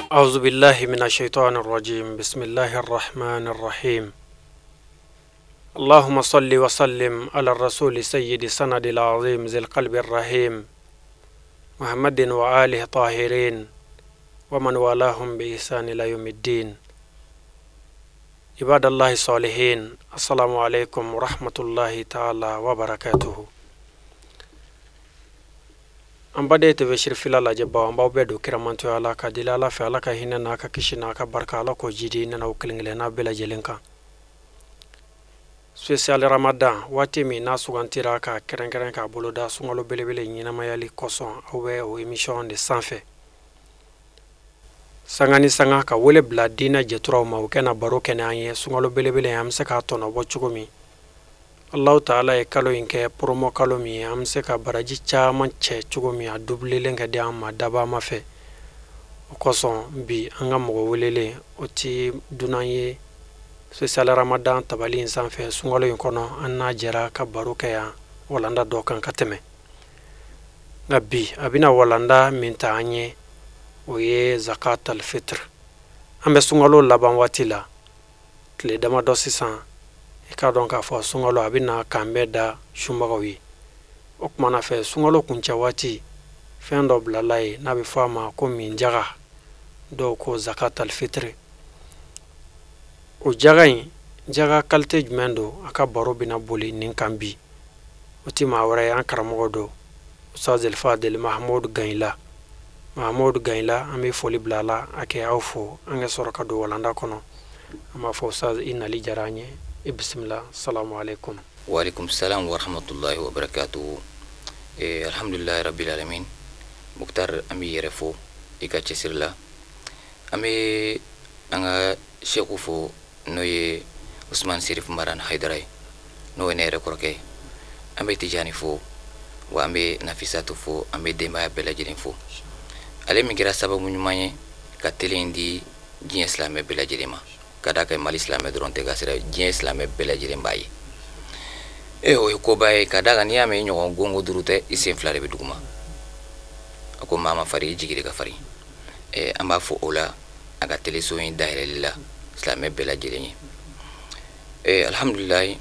أعوذ بالله من الشيطان الرجيم. بسم الله الرحمن الرحيم. اللهم صل وسلم على الرسول سيد سند العظيم ذي القلب الرحيم محمد وآله طاهرين ومن والاهم بإحسان إلى يوم الدين. عباد الله الصالحين، السلام عليكم ورحمة الله تعالى وبركاته. An baden TV Sirifila lajɛbaw, an b'aw bɛɛ don kiramantoya la ka deli Ala fɛ, Ala ka hinɛ n'a ka kisi n'a ka barika, Ala k'o jidi ne n'aw kelen kelenna bɛɛ lajɛlen kan. Spécial Ramadan, waati min n'a sugantira ka kɛrɛnkɛrɛn k'a boloda sunkalo belebele ɲɛnamayali kosɔn, aw bɛ o émission de sanfɛ sanga ni sanga ka wele bila diinɛ jɛturaw ma, u kɛna baro kɛnɛ an ye sunkalo belebele an bɛ se k'a tɔnɔbɔ cogo min. Allahu ta'ala ye kalo in kɛ promo kalo min ye, an bɛ se ka baraji caman cɛ cogo min, a dublelen ka di an ma dabama fɛ. O kosɔn bi an ka mɔgɔ welelen o ti dunan ye spécial Ramadan tabali in sanfɛ sunkalo in kɔnɔ, an n'a jɛra ka baro kɛ yan walanda dɔ kan ka tɛmɛ. Nka bi a bɛna walanda min ta an ye, o ye zakat al-fitr. An bɛ sunkalo laban waati la, tile damadɔ sisan, i k'a dɔn k'a fɔ sunkalo a bɛna kan bɛɛ da sunbagaw ye. O kumana fɛ sunkalo kuncɛ waati, fɛn dɔ bilala ye n'a bɛ fɔ a ma ko minjaga, dɔw ko zakat al-fitr. O jaga in, jaga qualité jumɛn don? A ka baro bɛna boli nin kan bi. O ti maa wɛrɛ ye, an karamɔgɔ don, Ustaz El Fadel Mahamudu Gayila. Mahamudu Gayila, an bɛ foli bila a la, a kɛ aw fo, an ka sɔrɔ ka don walanda kɔnɔ. An b'a fɔ Ustaz, i nali diyara an ye. I bisimila. Salamu alaikum. Wa alaikum salam wa rahmatullahi wa barakatuhu. Alhamdulillahi rabbil alamin. Mukhtar, an b'i yɛrɛ fo i ka cɛsiri la. An bɛ an ka seku fo, n'o ye Usman Serif Maran Haidara ye, n'o ye ne yɛrɛ kɔrɔkɛ ye. An bɛ Tijani fo, wa an bɛ Nafisatu fo, an bɛ denbaya bɛɛ lajɛlen fo. Ale min kɛra sababu ɲuman ye ka télé in di diɲɛ silamɛ bɛɛ lajɛlen ma, ka d'a kan Mali silamɛ dɔrɔn tɛ, ka sira diɲɛ silamɛ bɛɛ lajɛlen b'a ye. O ye koba ye, ka d'a kan n'i y'a mɛn i ɲɔgɔn gongo duuru tɛ, i sen fila de bɛ duguma. A ko maa ma farin, i jigi de ka farin. An b'a fɔ o la a ka téléso in dayɛlɛli la silamɛ bɛɛ lajɛlen ye. Alhamdulilayi,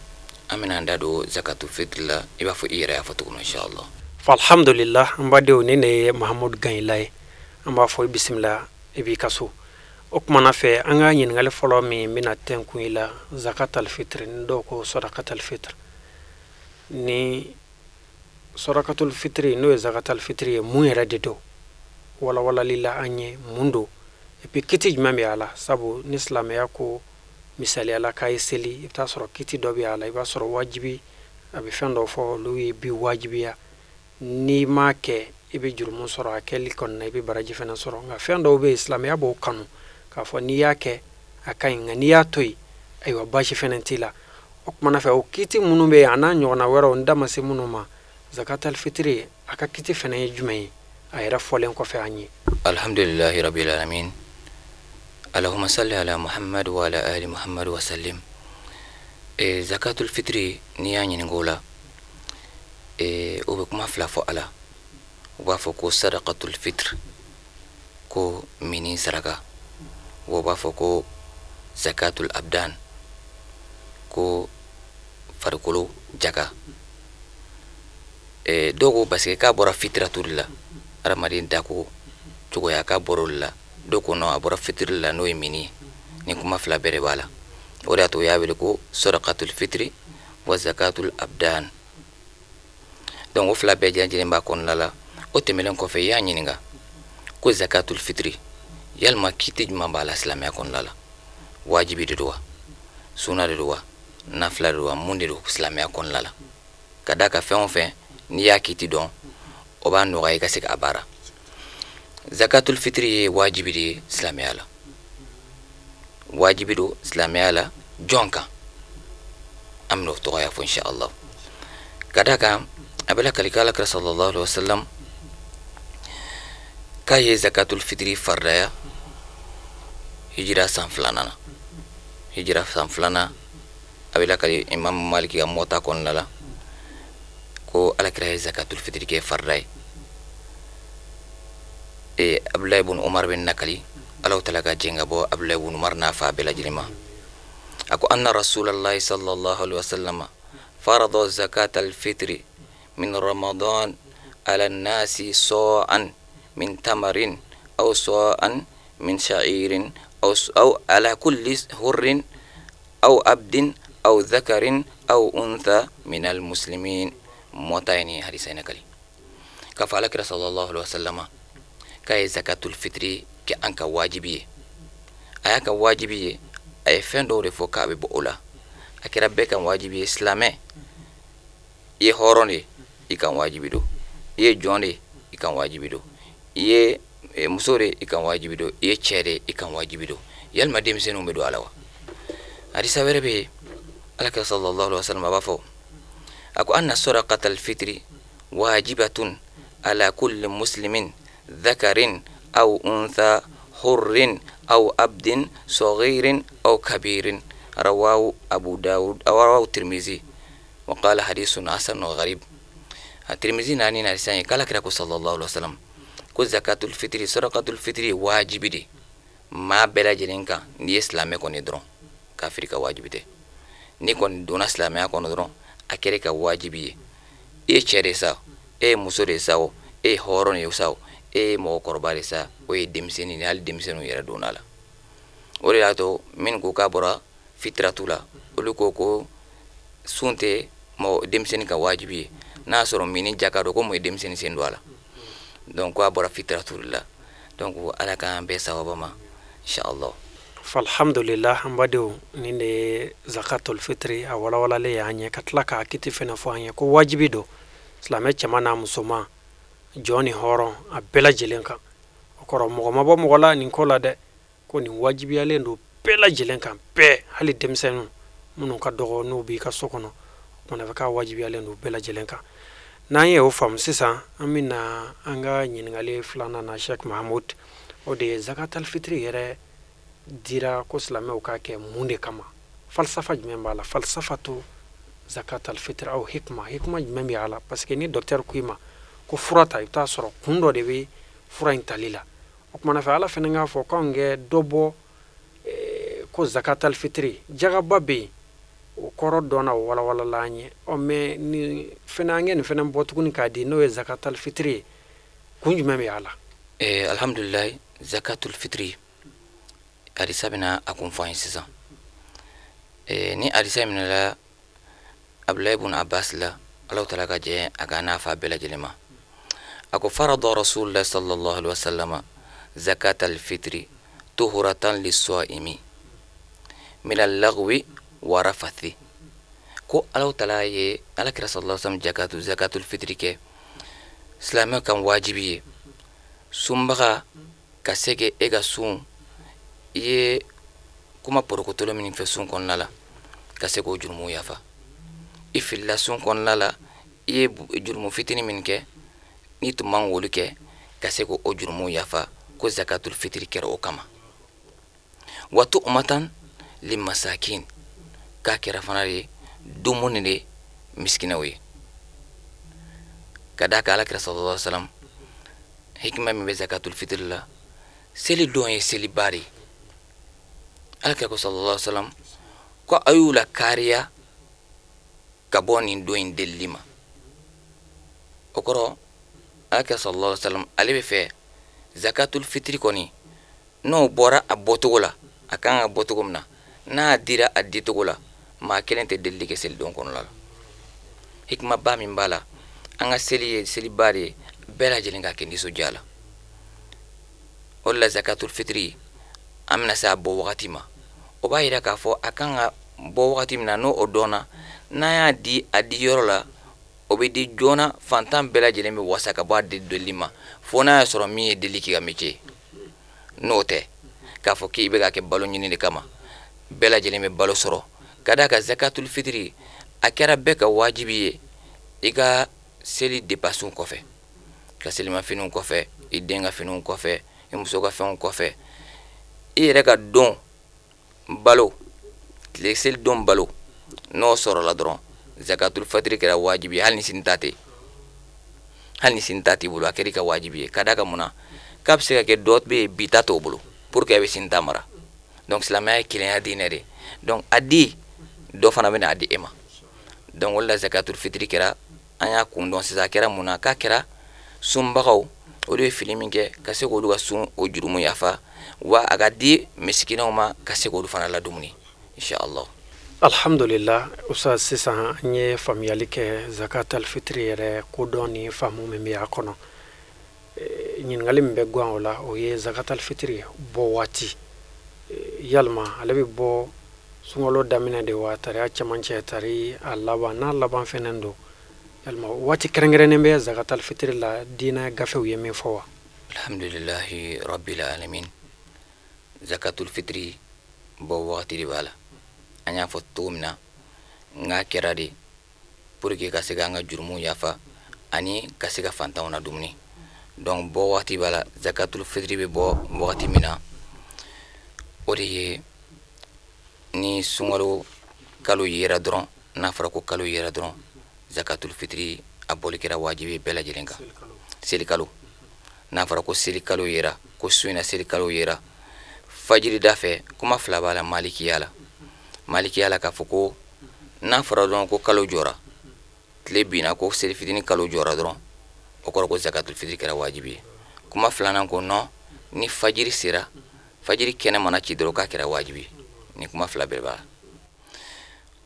an bɛna an da don zakatu fitr la, i b'a fɔ i yɛrɛ y'a fɔ cogo min, inshallah. Alhamdulillah, an badenw, nin de ye Mahamudu Gayila ye. An b'a fɔ i bisimila, i b'i ka so. O kumana fɛ, an ka ɲininkali fɔlɔ min bɛna tɛnkun i la, zakat al-fitr, ni dɔw ko sadakat al-fitr. Ni sadakatul fitr, n'o ye zakat al-fitr ye, mun yɛrɛ de don? Walawalali la an ye, mun don? Et puis kiti jumɛn bɛ a la? Sabu ni silamɛya ko misaliya la k'a ye seli, i bɛ taa sɔrɔ kiti dɔ bɛ a la, i b'a sɔrɔ wajibi, a bɛ fɛn dɔ fɔ, olu ye bi wajibiya. N'i m'a kɛ, i bɛ jurumu sɔrɔ a kɛli kɔni na, i bɛ baraji fana sɔrɔ. Nka fɛn dɔw bɛ yen, silamɛya b'o kanu k'a fɔ n'i y'a kɛ a ka ɲi, nka n'i y'a to yen, ayiwa baasi fana t'i la. O kumana fɛ, o kiti minnu bɛ yen, a n'a ɲɔgɔnna wɛrɛw, n da ma se minnu ma, zakat al-fitr a ka kiti fana ye jumɛn ye, a yɛrɛ fɔlen kɔfɛ an ye? Alhamdulillahi rabbil alamin. Allahumma salli ala Muhammad wa ala ali Muhammad wa sallim. Zakatul fitri, n'i y'a ɲininka o la, o bɛ kuma fila fɔ a la. U b'a fɔ ko sadaqatul fitr, ko mini saraka. U b'a fɔ ko zakatul abdan, ko farikolo jaka. Dɔw ko parce que k'a bɔra fitratu de la, adamaden dako cogoya k'a bɔra o de la. Dɔw ko non, a bɔra fitiri la, n'o ye mini ye. Ni kuma fila bɛɛ de b'a la. O de y'a to u y'a wele ko sadaqatul fitri wa zakatul abdan. Donc o fila bɛɛ lajɛlen b'a kɔnɔna la. O tɛmɛnen kɔfɛ, i y'a ɲininka ko zakatul fitri, yalima kiti jumɛn b'a la silamɛya kɔnɔna la? Wajibi de don wa, suna de don wa, nafila de don wa, mun de don silamɛya kɔnɔna la? Ka d'a kan fɛn o fɛn n'i y'a kiti dɔn, o b'a nɔgɔya i ka se k'a baara. Zakatul fitri ye wajibi de ye silamɛya la. Wajibi don silamɛya la jɔn kan? An bɛn'o tɔgɔya fɔ inshallah. Ka d'a kan a bɛ lakali k'Ala kira sallallahu alaihi wasallam k'a ye zakatul fitri faridaya hijira san filanan na. Hijira san filanan, a bɛ lakali Imam Maliki ka Muwatta kɔnɔna la ko Ala kira ye zakatul fitri kɛ farida ye. Abdulayi ibn Umar bɛ nakali Ala taala ka jɛn ka bɔ Abdulayi ibn Umar n'a fa bɛɛ lajɛlen ma. A ko anna Rasulallahi sallallahu alaihi wasallam farada zakat al-fitri min Ramadan ala nasi sa'an min tamarin aw sa'an min sha'irin aw ala kulli hurrin aw abdin aw dhakarin aw untha min al-muslimin. Muwatta ye nin hadisa in nakali k'a fɔ Alakira sallallahu alaihi wasallam k'a ye zakatul fitri kɛ an ka wajibi ye. A y'a ka wajibi ye, a ye fɛn dɔw de fɔ k'a bɛ bɔ o la. A kɛra bɛɛ kan wajibi ye. Silamɛ, i ye hɔrɔn de ye, i kan wajibi don. I ye jɔn de ye, i kan wajibi don. I ye muso de ye, i kan wajibi don. I ye cɛ de ye, i kan wajibi don. Yalima denmisɛnninw bɛ don a la wa? Hadisa wɛrɛ bɛ yen, Alakira sallallahu alaihi wasallam a b'a fɔ, a ko anna sadaqatal fitri wajibatun ala kulli muslimin dhakarin aw untha hurrin aw abdin saghirin aw kabirin. Rawahu Abu Dawud aw rawahu Tirmizi wa qala hadithun hasanun gharib. Tirmizi nani na hadisa ye k'Ala kira ko sallallahu alaihi wasallam ko zakatul fitri, sadaqatul fitri wajibi de maa bɛɛ lajɛlen kan. N'i ye silamɛ kɔni dɔrɔn, kafiri ka wajibi tɛ. N'i kɔni donna silamɛya kɔnɔ dɔrɔn, a kɛra ka wajibi ye. I ye cɛ de sa, e ye muso de sa o, e ye hɔrɔn de ye sa o, e ye mɔgɔkɔrɔba de sa, o ye denmisɛnnin ye, hali denmisɛnninw yɛrɛ donna a la. O de y'a to minnu ko k'a bɔra fitiratu la, olu ko ko sun tɛ mɔgɔ denmisɛnnin ka wajibi ye, n'a y'a sɔrɔ mini jaka don, ko mun ye denmisɛnnin sen don a la. Donc ko a bɔra fitiratu de la. Donc Ala k'an bɛɛ sababa ma, inshallah. Alhamdulillah, an badenw, nin de ye zakatul fitri a walawalalen y'an ye, ka tila k'a kiti fɛnɛ fɔ an ye ko wajibi don silamɛ cɛman n'a musoman, jɔn ni hɔrɔn, a bɛɛ lajɛlen kan. O kɔrɔ mɔgɔ ma bɔ mɔgɔ la nin ko la dɛ, ko nin wajibiyalen don bɛɛ lajɛlen kan, bɛɛ, hali denmisɛnninw minnu ka dɔgɔ n'u b'i ka so kɔnɔ, o kumana fɛ k'a wajibiyalen don bɛɛ lajɛlen kan. N'an ye o faamu sisan, an bɛna an ka ɲininkali filanan na, Sheikh Mahamud, o de ye zakatul fitri yɛrɛ dira ko silamɛw k'a kɛ mun de kama? Falsafa jumɛn b'a la? Falsafatu zakatul fitri aw hikma, hikma jumɛn bɛ a la? Parce que ni docteur ko i ma ko fura ta, i bɛ taa sɔrɔ kun dɔ de bɛ fura in tali la. O kumana fɛ Ala fɛnɛ k'a fɔ k'anw kɛ dɔ bɔ ko zakatul fitri jagaba bɛ yen, o kɔrɔ dɔnna, o walawalala an ye. Ɔ mais ni fɛnɛ an kɛ nin fɛnɛ bɔ tuguni k'a di, n'o ye zakatul fitri ye, kun jumɛn bɛ a la? Alhamdulillah, zakatul fitri hadisa bɛna a kun fɔ an ye sisan. Ni hadisa minɛla Abdulayi ibn Abbas la, Ala taala ka jɛ a ka n'a fa bɛɛ lajɛlen ma. A ko farada Rasulullah sallallahu alaihi wasallam zakat al-fitri tuhuratan lis-saimi min al-lagwi wa rafathi. Ko Ala taala ye Ala kira sallallahu alaihi wasallam zakatul fitri kɛ silamɛ kan wajibi ye. Sunbaga ka se k'e e ka sun, i ye kuma porokotolo min fɛ sun kɔnɔna la, ka se k'o jurumu yafa. I filila sun kɔnɔna la, i ye jurumu fitinin min kɛ, n'i tun man k'olu kɛ, ka se k'o jurumu yafa. Ko zakatul fitri kɛra o kama. Wa tu'matan limasakin, k'a kɛra fana de dumuni de miskinɛw ye. Ka d'a kan Ala kira sallallahu alaihi wasallam hikima min bɛ zakatul fitri la, seli don ye seliba de ye. Ala kira ko sallallahu alaihi wasallam ko a y'u la kariya ka bɔ nin don in delili ma. O kɔrɔ Ala kira sallallahu alaihi wasallam ale bɛ fɛ zakatul fitri kɔni n'o bɔra a bɔcogo la, a kan ka bɔ cogo min na, n'a dira a dicogo la, maa kelen tɛ delili kɛ selidon kɔnɔna la. Hikimaba min b'a la, an ka seli ye seliba de ye, bɛɛ lajɛlen ka kɛ nisɔndiya la. O de la zakatul fitri an bɛna se a bɔ wagati ma, o b'a yira k'a fɔ a kan ka bɔ wagati min na, n'o o dɔnna, n'an y'a di a di yɔrɔ la, o bɛ di joona, fantan bɛɛ lajɛlen bɛ wasa ka bɔ a di delili ma, fo n'a y'a sɔrɔ min ye deli k'i ka métier ye. N'o tɛ k'a fɔ k'i bɛ ka kɛ balo ɲini de kama, bɛɛ lajɛlen bɛ balo sɔrɔ. Ka d'a kan zakatul fitri a kɛra bɛɛ ka wajibi ye i ka seli dépenses kɔfɛ, ka selimafiniw kɔfɛ, i den ka finiw kɔfɛ, i muso ka fɛnw kɔfɛ, i yɛrɛ ka don balo, tile seli don balo, n'o sɔrɔla dɔrɔn zakatul fitri kɛra wajibi ye. Hali ni sini ta tɛ, hali ni sini ta t'i bolo, a kɛra i ka wajibi ye. Ka d'a kan mun na? K'a bɛ se ka kɛ dɔ bɛ yen bi ta t'o bolo. Pour que a bɛ sini ta mara. Donc silamɛya ye kelenya diinɛ de. Donc a di, dɔ fana bɛna a di e ma. Donc o de la zakatul fitiri kɛra, an y'a kun dɔn sisan, a kɛra mun na? K'a kɛra sunbagaw, olu ye fili min kɛ, ka se k'olu ka sun o jurumu yafa, wa a ka di misikinaw ma, ka se k'olu fana ladumuni, inshallah. Alhamdulillah, Ustaz, sisan an ye faamuyali kɛ zakat alfitiri yɛrɛ kodɔn ni faamu min bɛ a kɔnɔ. Ɲininkali min bɛ gan o la, o ye zakat alfitiri bɔ waati. Yalima ale bɛ bɔ sunkalo daminɛ de wa, tari a cɛmancɛ, tari a laban? N'a laban fɛnɛ don, yalima waati kɛrɛnkɛrɛnnen bɛ zakat alfitiri la, diinɛ gafew ye min fɔ wa? Alhamdulillahi rabbil alamin. Zakatul fitiri bɔ wagati de b'a la. An y'a fɔ cogo min na, n k'a kɛra de pour que ka se k'an ka jurumuw yafa ani ka se ka fantanw na dumuni. Donc bɔ wagati b'a la. Zakatul fitiri bɛ bɔ wagati min na, o de ye ni sunkalo kalo yera dɔrɔn. N'a fɔra ko kalo yera dɔrɔn, zakatul fitiri a bɔli kɛra wajibi bɛɛ lajɛlen kan. Selikalo, n'a fɔra ko selikalo yera, ko su in na selikalo yera fajiri da fɛ, kuma fila b'a la malikiya la. Malikiya la, k'a fɔ ko n'a fɔra dɔrɔn ko kalo jɔra, tile binna, ko seli fitini kalo jɔra dɔrɔn, o kɔrɔ ko zakatul fitiri kɛra wajibi ye. Kuma filanan ko non, ni fajiri sera, fajiri kɛnɛ mana ci dɔrɔn, k'a kɛra wajibi ye. Ni kuma fila bɛɛ b'a la.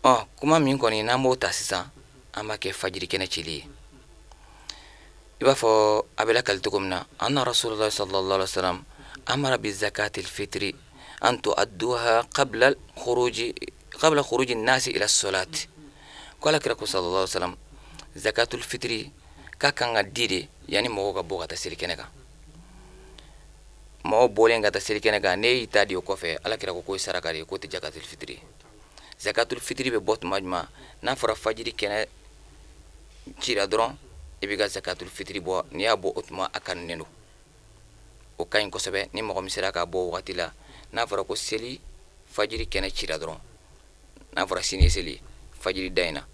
Ɔ, kuma min kɔni n'an b'o ta sisan, an b'a kɛ fajiri kɛnɛ cili ye. I b'a fɔ a bɛ lakali cogo min na, anna rasulullah sallallahu alaihi wasallam amara bi zakatil fitri an tuadduha qabla khuruji, qabla khuruji nasi ila salat. Ko ala kira ko sallallahu alaihi wasallam, zakatul fitri k'a kan ka di de yanni mɔgɔw ka bɔ ka taa seli kɛnɛ kan. Mɔgɔw bɔlen ka taa seli kɛnɛ kan, n'e y'i ta di o kɔfɛ, ala kira ko k'o ye saraka de ye, k'o tɛ zakatul fitiri. Zakatul fitiri bɛ bɔ tuma jumɛn? N'a fɔra fajiri kɛnɛ cira dɔrɔn, i b'i ka zakatul fitiri bɔ. N'i y'a bɔ o tuma, a kanunen don, o ka ɲi kosɛbɛ ni mɔgɔ min sera k'a bɔ o wagati la. N'a fɔra ko seli fajiri kɛnɛ cira dɔrɔn, n'a fɔra sini ye seli fajiri da in na,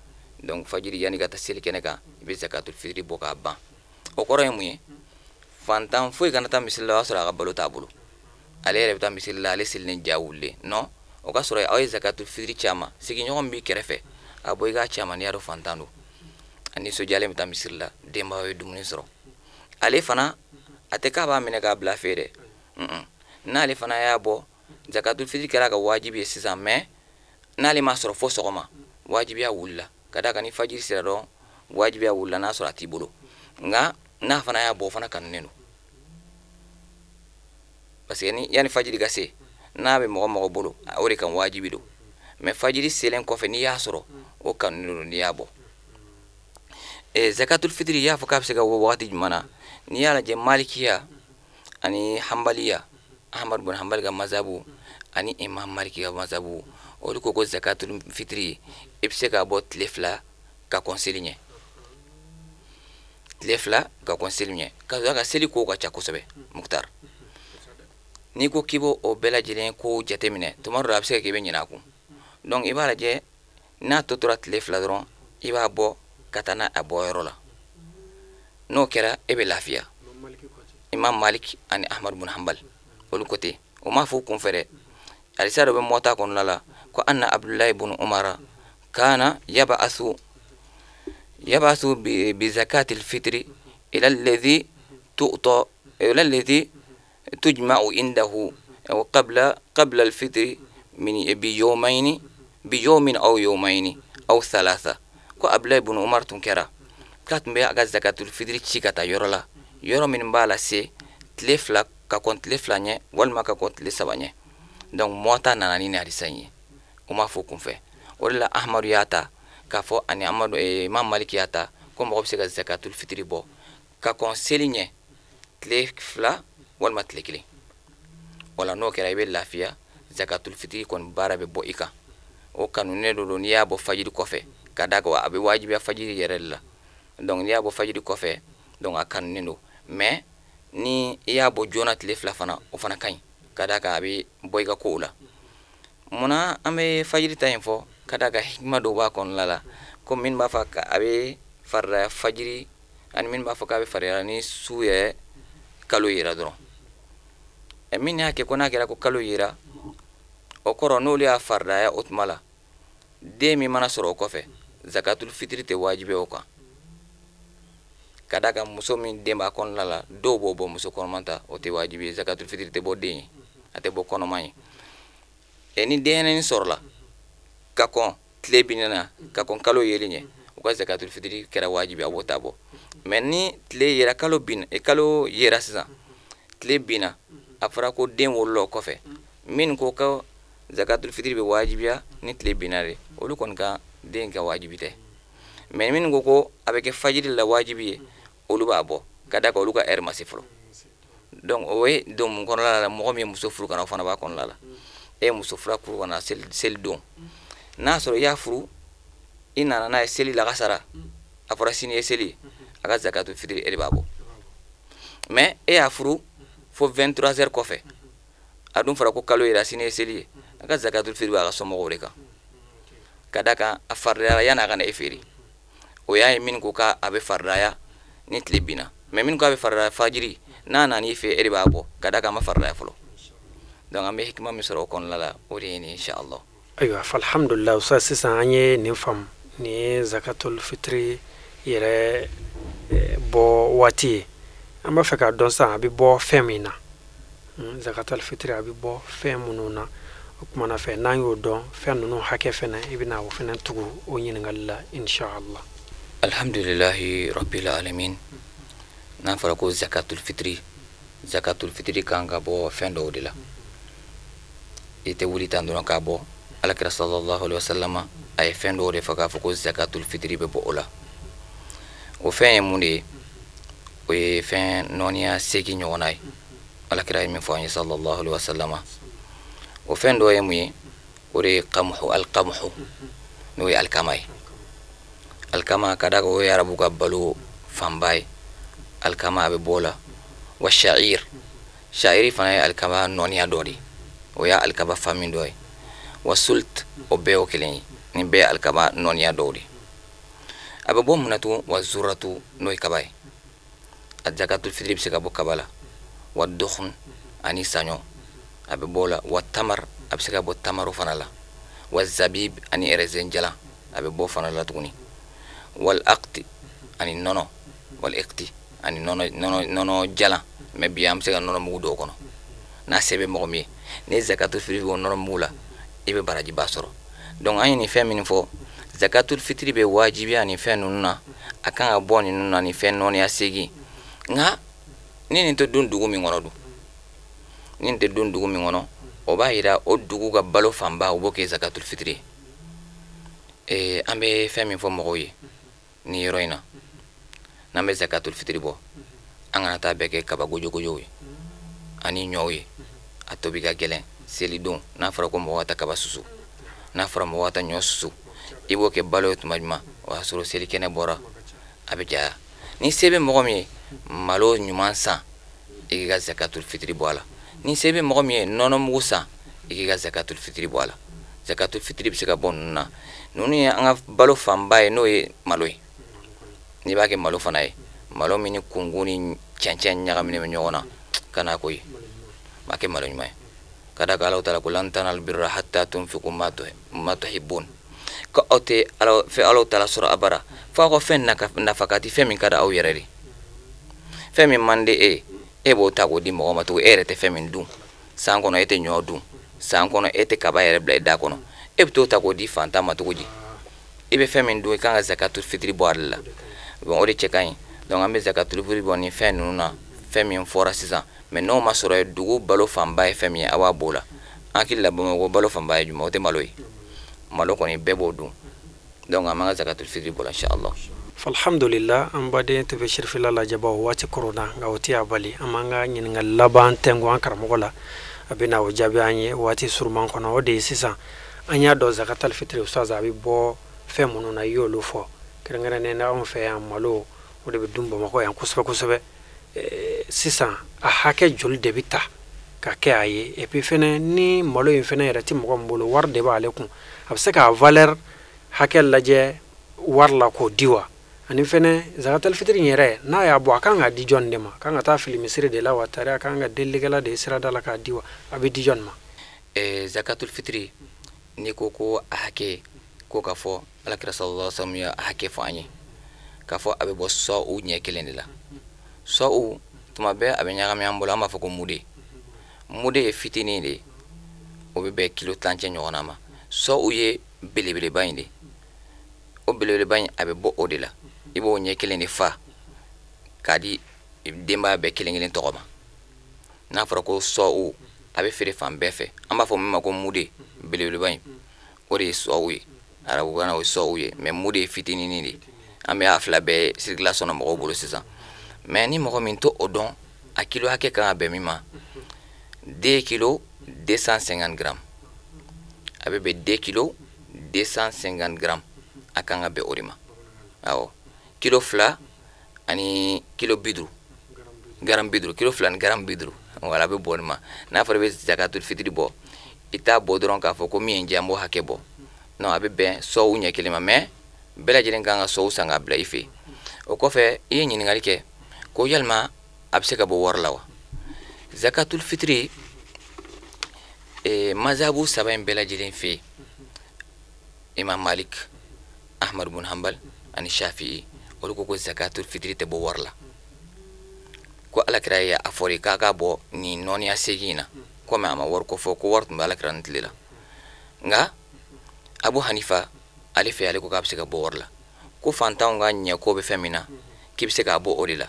donc fajiri yanni ka taa seli kɛnɛ kan, i bɛ zakatul fitiri bɔ k'a ban. O kɔrɔ ye mun ye? Fantan foyi kana taa misiri la, o y'a sɔrɔ a ka balo t'a bolo, ale yɛrɛ bɛ taa misiri la, ale selilen ja wulilen non. O ka sɔrɔ aw ye zakatul fitiri caman, sigiɲɔgɔn b'i kɛrɛfɛ, a bɔ i k'a caman. N'i y'a dɔn fantan don, a nisɔndiyalen bɛ taa misiri la, denbaw ye dumuni sɔrɔ. Ale fana a tɛ k'a b'a minɛ k'a bila fɛ dɛ. N'ale fana y'a bɔ, zakatul fitiri kɛra a ka wajibi ye sisan. Mais n'ale m'a sɔrɔ fo sɔgɔma, wajibiya wulila, ka d'a kan ni fajiri sera dɔrɔn, wajibiya wulila, n'a sɔrɔ a t'i bolo. Nka n'a fana y'a bɔ, o fana kanunen don, parce que ni yanni fajiri ka se, n'a bɛ mɔgɔ mɔgɔ bolo, o de kan wajibi don. Mais fajiri selen kɔfɛ, n'i y'a sɔrɔ, o kanunen don n'i y'a bɔ. Zakatul fitiri, i y'a fɔ k'a bɛ se ka bɔ wagati jumɛn na? N'i y'a lajɛ, malikiya ani hanbaliya, Ahmad bin Hanbali ka mazabu ani Imam Maliki ka mazabu, olu ko ko zakatul fitiri, i bɛ se k'a bɔ tile 2 ka kɔn seli ɲɛ, tile 2 ka kɔn seli ɲɛ. Ka sɔrɔ ka seli kow ka ca kosɛbɛ, Mukhtar. N'i ko k'i b'o o bɛɛ lajɛlen kow jateminɛ, tuma dɔ la a bɛ se ka kɛ i bɛ ɲinɛ a kun. Donc i b'a lajɛ, n'a tɔ tora tile 2 dɔrɔn, i b'a bɔ ka taa n'a a bɔyɔrɔ la. N'o kɛra, e bɛ lafiya. Imam Malik ani Ahmad bin Hanbal, olu ko ten. O m'a fɔ u kun fɛ dɛ. Hadisa dɔ bɛ Muwatta kɔnɔna la ko anna Abdullahi ibn Umar kana yab'asu bi zakatil fitri ila alladhi tu'ta, ila alladhi tujma'u indahu qabla al-fitri min bi yawmayni, bi yawmin aw yawmayni aw thalatha. Ko Abdullahi ibn Umar tun kɛra k'a tun bɛ a ka zakatul fitri ci ka taa yɔrɔ la, yɔrɔ min b'a lase tile 2 ka kɔn tile 2 ɲɛ, walima ka kɔn tile 3 ɲɛ. Donc Muwatta nana ni nin hadisa in ye, o m'a fɔ kunfɛ. O de la Ahmadu y'a ta k'a fɔ ani Amadu, Imam Maliki y'a ta ko mɔgɔ bɛ se ka zakatul fitri bɔ ka kɔn seli ɲɛ tile 2 walima tile 1. Wala n'o kɛra, i bɛ lafiya, zakatul fitri kɔni baara bɛ bɔ i kan. O kanunen don n'i y'a bɔ fajiri kɔfɛ, ka d'a kan a bɛ wajibiya fajiri yɛrɛ de la. Donc n'i y'a bɔ fajiri kɔfɛ, donc a kanunen don. Mais ni i y'a bɔ joona tile 2 fana, o fana ka ɲi, ka d'a kan a bɛ bɔ i ka kow la. Munna an bɛ fajiri ta in fɔ? Ka d'a kan hikima dɔw b'a kɔnɔna la, ko min b'a fɔ a bɛ farida fajiri, ani min b'a fɔ k'a bɛ farida ni su yɛrɛ kalo yera dɔrɔn. Min y'a kɛ ko n'a kɛra ko kalo yera, o kɔrɔ n'olu y'a faridaya o tuma la, den min mana sɔrɔ o kɔfɛ, zakatul fitiri tɛ wajibi o kan. Ka d'a kan muso min den b'a kɔnɔna la, dɔw b'o bɔ muso kɔnɔma ta, o tɛ wajibi ye. Zakatul fitiri tɛ bɔ den ye, a tɛ bɔ kɔnɔma ye. Ni denyɛrɛnin sɔrɔla ka kɔn tile binna na, ka kɔn kalo yeli ɲɛ, u ka zakatul fitiri kɛra wajibi, a b'o ta bɔ. Mais ni tile yera, kalo binna, kalo yera sisan, tile binna, a fɔra ko den wolola o kɔfɛ, min ko ko zakatul fitiri bɛ wajibiya ni tile binna de, olu kɔni ka den ka wajibi tɛ. Mais min ko ko a bɛ kɛ fajiri la wajibi ye, olu b'a bɔ, ka d'a kan olu ka heure ma se fɔlɔ. Donc o ye don mun kɔnɔna la, mɔgɔ min ye muso furu ka na, o fana b'a kɔnɔna la. E ye muso fura furu ka na seli don, n'a sɔrɔ i y'a furu, i nana n'a ye seli lagasara, a fɔra sini ye seli, a ka zakatul fitiri e de b'a bɔ. Mais e y'a furu fo 23 heures kɔfɛ, a dun fɔra ko kalo yera, sini ye seli ye, a ka zakatul fitiri b'a ka somɔgɔw de kan, ka d'a kan a faridayara yan'a ka na e feere. O y'a ye min ko k'a bɛ faridaya ni tile binna, mais min ko a bɛ faridaya fajiri, n'a nan'i fɛ e de b'a bɔ, ka d'a kan a ma faridaya fɔlɔ. Donc an bɛ hikima min sɔrɔ o kɔnɔna la, o de ye nin, inshallah. Ayiwa, alhamdulillah, ustaz, sisan an ye nin faamu. Nin ye zakatul fitiri yɛrɛ bɔ waati ye. An b'a fɛ k'a dɔn sisan a bɛ bɔ fɛn min na, zakatul fitiri a bɛ bɔ fɛn minnu na. O kumana fɛ n'an y'o dɔn, fɛn ninnu hakɛ fɛnɛ, i bɛna o fɛnɛ tugu o ɲininkali la, inshallah. Alhamdulillahi rabbil alamin. N'a fɔra ko zakatul fitiri, zakatul fitiri kan ka bɔ fɛn dɔw de la. I tɛ wuli tan dɔrɔn k'a bɔ. Alakira sallallahu alaihi wasallam a ye fɛn dɔw de fɔ k'a fɔ ko zakatul fitiri bɛ bɔ o la. O fɛn ye mun de ye? O ye fɛn nɔniya 8 ɲɔgɔnna ye. Alakira ye min fɔ an ye sallallahu alaihi wasallam. O fɛn dɔ ye mun ye? O de ye qamhu, alqamhu, n'o ye alikama ye. Alikama, ka d'a kan o ye arabu ka balo fanba ye. Alikama a bɛ bɔ o la. Wa sha'ir, sha'iri fana ye alikama nɔniya dɔ de ye, o y'a alikama fami dɔ ye. Wa sult, o bɛɛ y'o kelen ye, nin bɛɛ ye alikama nɔniya dɔw de ye. A bɛ bɔ mun na tugun? Wa zuratu, n'o ye kaba ye. A zakatul fitiri bɛ se ka bɔ kaba la. Wa dukhun, ani saɲɔ, a bɛ bɔ o la. Wa tamar, a bɛ se ka bɔ tamaru fana la. Wa zabib, ani raisin jalan, a bɛ bɔ fana la tuguni. Wal aqti, ani nɔnɔ. Wal iqti, ani nɔnɔ jalan. Mais bi an bɛ se ka nɔnɔ mugu dɔw kɔnɔ, n'a se bɛ mɔgɔ min ye, ni zakatul fitiri bɔ nɔnɔ mugu la, i bɛ barajiba sɔrɔ. Donc an ye nin fɛn min fɔ, zakatul fitiri bɛ wajibiya nin fɛn ninnu na, a kan ka bɔ ninnu na, nin fɛn nɔniya 8. Nka ni nin tɛ dun dugu min kɔnɔ dun, ni nin tɛ dun dugu min kɔnɔ, o b'a yira o dugu ka balo fanba o b'o kɛ zakatul fitiri ye. An bɛ fɛn min fɔ mɔgɔw ye nin yɔrɔ in na, n'an bɛ zakatul fitiri bɔ, an kana taa bɛɛ kɛ kaba gojogojow ye ani ɲɔw ye. A tobi ka gɛlɛn selidon, n'a fɔra ko mɔgɔ ka taa kaba susu, n'a fɔra mɔgɔ ka taa ɲɔ susu, i b'o kɛ balo ye tuma jumɛn? O y'a sɔrɔ selikɛnɛ bɔra, a bɛ caya. Ni se bɛ mɔgɔ min ye, malo ɲuman san, i k'i ka zakatul fitiri bɔ a la. Ni se bɛ mɔgɔ min ye, nɔnɔmugu san, i k'i ka zakatul fitiri bɔ a la. Zakatul fitiri bɛ se ka bɔ ninnu na. Ninnu ye an ka balo fanba ye, n'o ye malo ye. N'i b'a kɛ malo fana ye, malo min ni kunkun ni cɛncɛn ɲagaminen bɛ ɲɔgɔn na, kana ko ye, m'a kɛ malo ɲuman ye. Ka d'a kan Alahu taala ko lan tanalul birra hatta tunfiqu ma tuhibbun, ko aw tɛ Ala fɛ Alahu taala sɔrɔ abada fo aw ka fɛn nafakati, fɛn min ka di aw yɛrɛ de. Fɛn min man di e ye, e b'o ta k'o di mɔgɔ ma tugun, e yɛrɛ tɛ fɛn min dun san kɔnɔ, e tɛ ɲɔ dun san kɔnɔ, e tɛ kaba yɛrɛ bila i da kɔnɔ, e bɛ t'o ta k'o di fantan ma cogo di? I bɛ fɛn min dun, i kan ka zakatul fitiri bɔ ale la. Bon, o de cɛ ka ɲi. Donc an bɛ zakatul fitiri bɔ nin fɛn ninnu na, fɛn min fɔra sisan. Mais n'o ma sɔrɔ ye, dugu balo fanba ye fɛn min ye, a b'a b'o la. An hakili la Bamakɔ balo fanba ye jumɛn? O tɛ malo ye. Malo kɔni bɛɛ b'o dun. Donc an b'an ka zakatul fitiri bɔ la, inshallah. Alhamdulillah, an baden TV Sirifila lajɛbaw, waati korona, nka o tɛ a bali an b'an ka ɲininkali laban tɛnku an karamɔgɔ la, a bɛna o jaabi an ye waati suruman kɔnɔ. O de ye sisan an y'a dɔn zakatul fitiri, ustaz, a bɛ bɔ fɛn minnu na, i y'olu fɔ. Kɛrɛnkɛrɛnnen na anw fɛ yan, malo o de bɛ dun Bamakɔ yan kosɛbɛ kosɛbɛ. Sisan a hakɛ joli de bɛ ta ka kɛ a ye? Et puis fɛnɛ, ni malo in fɛnɛ yɛrɛ tɛ mɔgɔ min bolo, wari de b'ale kun, a bɛ se k'a valeur hakɛ lajɛ wari la k'o di wa? Ani fɛnɛ zakatal fitiri yɛrɛ, n'a y'a bɔ, a kan ka di jɔn de ma? A kan ka taa fili misiri de la wa, tari a kan ka delilikɛla de ye sirada la k'a di wa, a bɛ di jɔn ma? Zakatul fitiri, n'i ko ko a hakɛ ko k'a fɔ Alakira sallallahu alaihi wasallam ye a hakɛ fɔ an ye k'a fɔ a bɛ bɔ sɔ'u ɲɛ kelen de la. Sɔ'u tuma bɛɛ a bɛ ɲagami an bolo, an b'a fɔ ko mude. Mude ye fitinin de ye, o bɛ bɛn kilo tilancɛ ɲɔgɔnna ma. Sɔ'u ye belebeleba in de, o belebeleba in a bɛ bɔ o de la. I b'o ɲɛ kelen de fa k'a di denbaya bɛɛ kelen kelen tɔgɔ ma. N'a fɔra ko sɔ'u, a bɛ feere fan bɛɛ fɛ. An b'a fɔ min ma ko mude, belebeleba in, o de ye sɔ'u ye. Arabukan na o ye sɔ'u ye, mais mude ye fitininin de ye. An bɛ a fila bɛɛ circulation na mɔgɔw bolo sisan. Mais ni mɔgɔ min t'o dɔn, a kilo hakɛ kan ka bɛn min ma, 2 kilo 250 grammes, a bɛ bɛn 2 kilo 250 grammes, a kan ka bɛn o de ma. Awɔ, kilo 2 ani kilo 50, garam 50, kilo 2 ni garam 50, wala, a bɛ bɔ nin ma. N'a fɔra i bɛ zakatul fitiri bɔ, i t'a bɔ dɔrɔn k'a fɔ ko min ye n diya n b'o hakɛ bɔ. Non, a bɛ bɛn sɔw ɲɛ kelen ma, mais bɛɛ lajɛlen kan ka sɔw san k'a bila i fɛ yen. O kɔfɛ, i ye ɲininkali kɛ ko yalima a bɛ se ka bɔ wari la wa? Zakatul fitiri, mazabu saba in bɛɛ lajɛlen fɛ yen, Imam Malik, Ahmad bin Hanbal ani Shafi'i, olu ko ko zakatul fitiri tɛ bɔ wari la. Ko Alakira ye a fɔ de k'a ka bɔ nin nɔniya segin in na, komi a ma wari ko fɔ, ko wari tun bɛ Alakira ni tile la. Nka Abu Hanifa ale fɛ, ale ko k'a bɛ se ka bɔ wari la, ko fantanw ka ɲɛko bɛ fɛn min na, k'i bɛ se k'a bɔ o de la.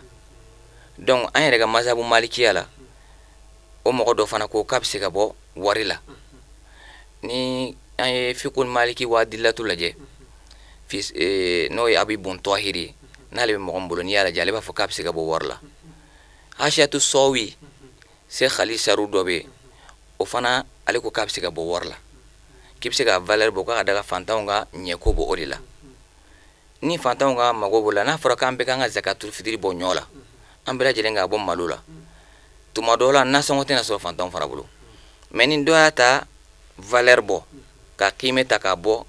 Donc an yɛrɛ ka mazabu malikiya la, o mɔgɔ dɔ fana ko k'a bɛ se ka bɔ wari la. Ni an ye fikul maliki wa adillatu lajɛ, n'o ye Abi Bun Tɔhiri, n'ale bɛ mɔgɔ min bolo, n'i y'a lajɛ, ale b'a fɔ k'a bɛ se ka bɔ wari la. Hashiyatu Sɔwi, se Khali Saru dɔ bɛ yen, o fana ale ko k'a bɛ se ka bɔ wari la, k'i bɛ se ka valeur bɔ, k'a ka daga fantanw ka ɲɛko bɔ o de la. Ni fantanw ka mago b'o la, n'a fɔra k'an bɛɛ k'an ka zakatul fitiri bɔ ɲɔ la, an bɛɛ lajɛlen k'a bɔ malo la, tuma dɔw la nasɔngɔ tɛna sɔrɔ fantanw fana bolo. Mais ni dɔ y'a ta valeur bɔ, ka kiime ta k'a bɔ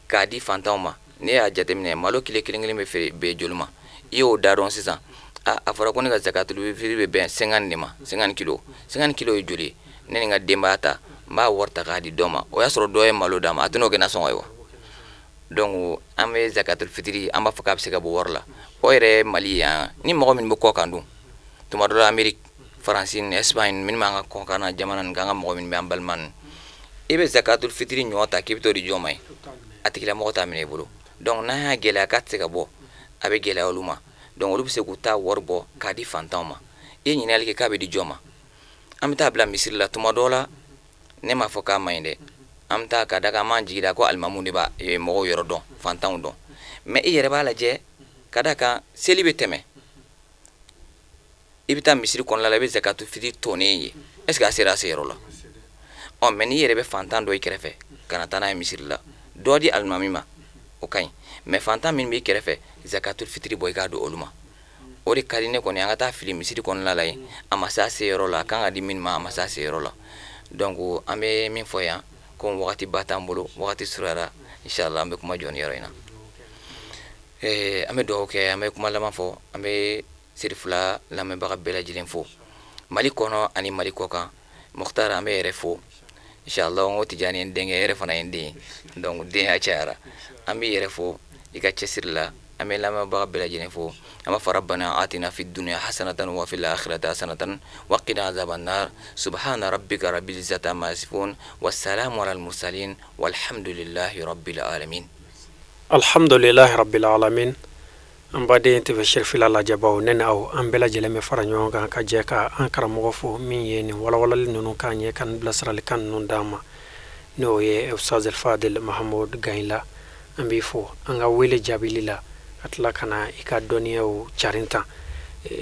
k'a di fantanw ma, ne y'a jateminɛ malo kilo kelen kelen bɛ feere bɛn joli ma, i y'o da dɔn sisan, a fɔra ko ne ka zakatul fitiri bɛ bɛn 50 de ma, 50 kilo. 50 kilo ye joli ye? Ne ni n ka denbaya ta, n b'a wari ta k'a di dɔ ma, o y'a sɔrɔ dɔ ye malo d'a ma, a tɛn'o kɛ nasɔngɔ ye wa? Donc an bɛ zakatul fitiri, an b'a fɔ k'a bɛ se ka bɔ wari la. O yɛrɛ ye Mali yan, ni mɔgɔ min bɛ kɔ kan dun, tuma dɔ la Amérique, Faransi ni Espagne, minnu b'an ka kɔkan na jamana ninnu, k'an ka mɔgɔ minnu bɛ an balima ninnu, i bɛ zakatul fitiri ɲɔ ta k'i bɛ t'o di jɔn ma ye, a tigilamɔgɔ t'a minɛ i bolo. Donc n'an y'a gɛlɛya k'a tɛ se ka bɔ, a bɛ gɛlɛya olu ma. Donc olu bɛ se k'u ta wari bɔ k'a di fantanw ma. I ye ɲininkali kɛ k'a bɛ di jɔn ma, an bɛ taa bila misiri la. Tuma dɔw la, ne m'a fɔ k'a man ɲi dɛ, an bɛ taa ka da kan, an b'an jigi da ko alimamu de b'a mɔgɔw yɔrɔ dɔn, fantanw dɔn. Mais i yɛrɛ b'a lajɛ ka da kan, seli bɛ tɛmɛ, i bɛ taa misiri kɔnɔna la, i bɛ zakatu fitiri tonnen ye, est ce que a sera a seyɔrɔ la? Ɔ, mais n'i yɛrɛ bɛ fantan dɔ i kɛrɛfɛ, kana taa n'a ye misiri la, dɔ di alimami ma, o ka ɲi. Mais fantan min b'i kɛrɛfɛ, zakatul fitiri bɔ i k'a don olu ma, o de ka di ne kɔni. An ka taa fili misiri kɔnɔna la yen, a ma se a seyɔrɔ la, a kan ka di min ma, a ma se a seyɔrɔ la. Donc an bɛ min fɔ yan, komi wagati ba t'an bolo, wagati surunyara, inshallah an bɛ kuma jɔ nin yɔrɔ in na. An bɛ dugawu kɛ, an bɛ kuma laban fɔ, an bɛ Serifula lamɛnbaga bɛɛ lajɛlen fo, Mali kɔnɔ ani Mali kɔ kan. Mukhtar, an bɛ yɛrɛ fo, inshallah. N ko Tijani ye n denkɛ, yɛrɛ fana ye n den ye, donc denya cayara. An b'i yɛrɛ fo i ka cɛsiri la, an bɛ lamɛnbaga bɛɛ lajɛlen fo. An b'a fɔ rabbana atina fi dunya hasanatan wa fil akhirati hasanatan wa qina azaban nar. Subhana rabbika rabbil izzati amma yasifun wassalamu alal mursalin walhamdulillahi rabbil alamin. Alhamdulillahi rabbil alamin. An baden TV Cherifila lajɛbaw, ne ni aw, an bɛɛ lajɛlen bɛ fara ɲɔgɔn kan ka jɛ ka an karamɔgɔ fo min ye nin walawalali ninnu k'an ye, ka nin bilasiralikan ninnu d'an ma, n'o ye Ustaz Fadel Mahamud Gayila. An b'i fo an ka wele jaabili la, ka tila ka na i ka dɔnniyaw carin tan.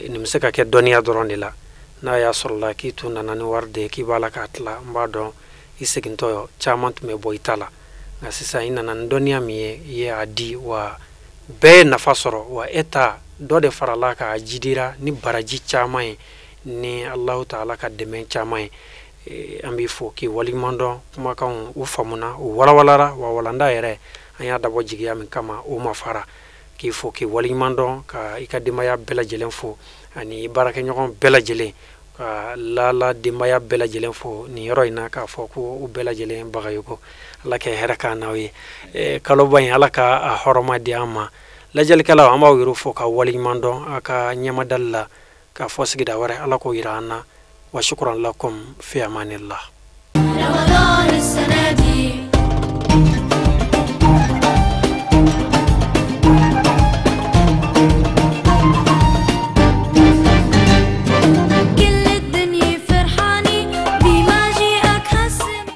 Nin bɛ se ka kɛ dɔnniya dɔrɔn de la. N'a y'a sɔrɔ la k'i tun nana ni wari de ye k'i b'a la k'a tila, n b'a dɔn i segintɔ caman tun bɛ bɔ i ta la. Nka sisan i nana ni dɔnniya min ye, i ye a di wa bɛɛ ye nafa sɔrɔ, wa e ta dɔ de farala k'a jidira ni baraji caman ye, ni Alahu taala ka dɛmɛ caman ye. An b'i fo k'i waleɲuman dɔn. Kumakanw u faamuna, u walawalara, wa walanda yɛrɛ an y'a dabɔ jigiya min kama, o ma fara. K'i K'i fo, k'i waleɲuman dɔn, ka i ka denbaya bɛɛ lajɛlen fo ani baarakɛɲɔgɔn bɛɛ lajɛlen, ka lala denbaya bɛɛ lajɛlen fo nin yɔrɔ in na, k'a fɔ ko u bɛɛ lajɛlen bagayoko. Ala kɛ hɛrɛ k'an n'aw ye. Kaloba in, Ala ka a hɔrɔma di an ma. Lajɛlikɛlaw, an b'aw yɛrɛ fo ka waleɲuman dɔn a ka ɲɛmadali la. K'a fɔ sigida wɛrɛ, Ala k'o yira an na. Wa shukran lakum, fi amanillah. رمضان السنة.